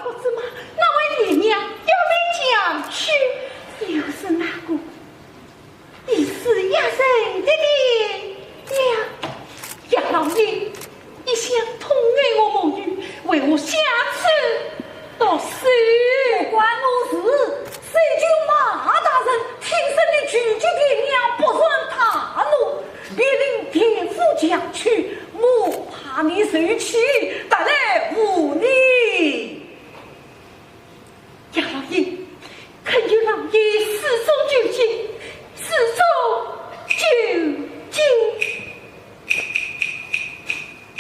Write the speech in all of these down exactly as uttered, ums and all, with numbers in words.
不知嘛，那位爹娘要来讲去，又是那个 你是呀，人的爹娘。杨老爷，一向痛爱我母女，为何下此毒手？不关我事，谁叫马大人听说你拒绝爹娘，不传大怒，便令田府讲去，我怕你受气，特来护你。 杨老爷，恳求老爷始终救急，始终救急。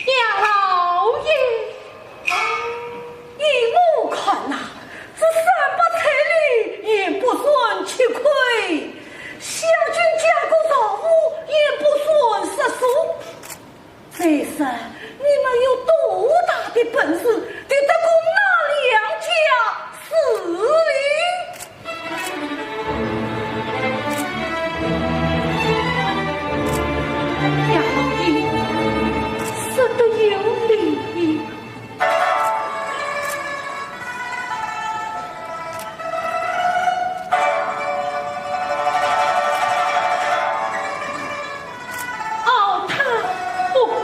杨老爷，依我看呐，这三百彩礼也不算吃亏，夏君嫁个丈夫也不算失手。 再说，你们有多大的本事，抵得过那两家势力？杨老爷说得有理。 熬他不过。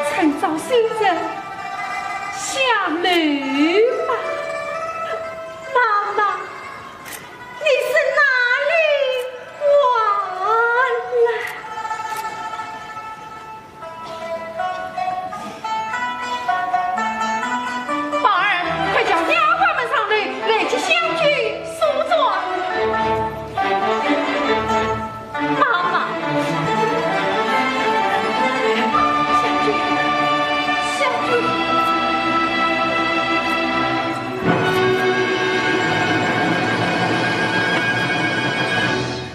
趁早些人下楼吧。妈妈，你是哪里话来？ 宝儿，快叫丫鬟们上来，来替香君梳妆。妈妈，香君，香君，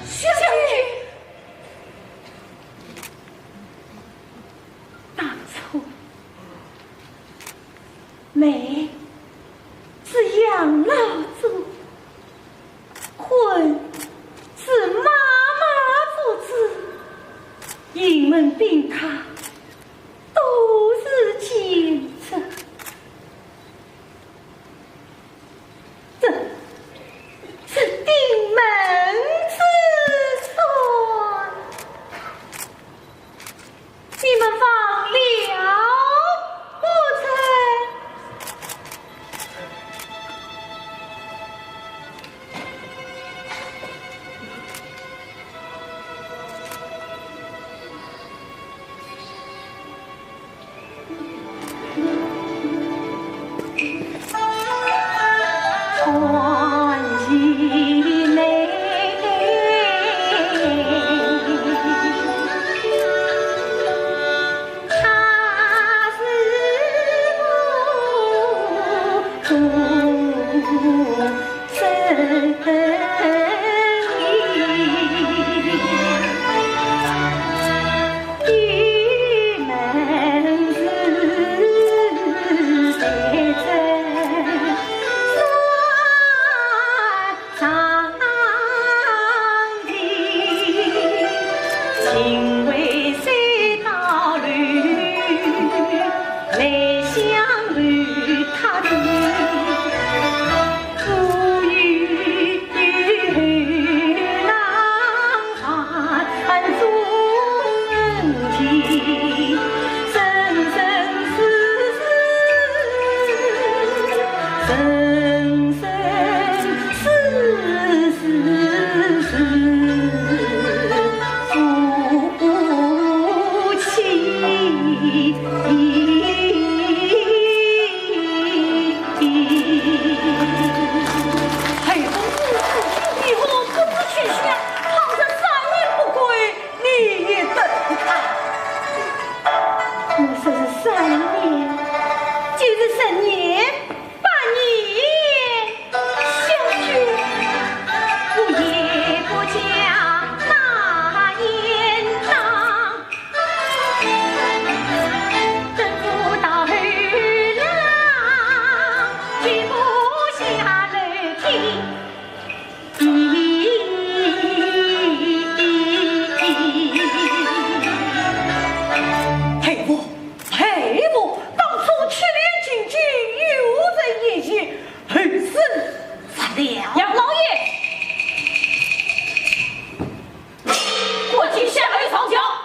香君。 当初，美是杨老做主，婚是妈妈做主，莺门聘客都是奸臣。 这，这顶门之算，你们忘了不成？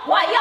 我也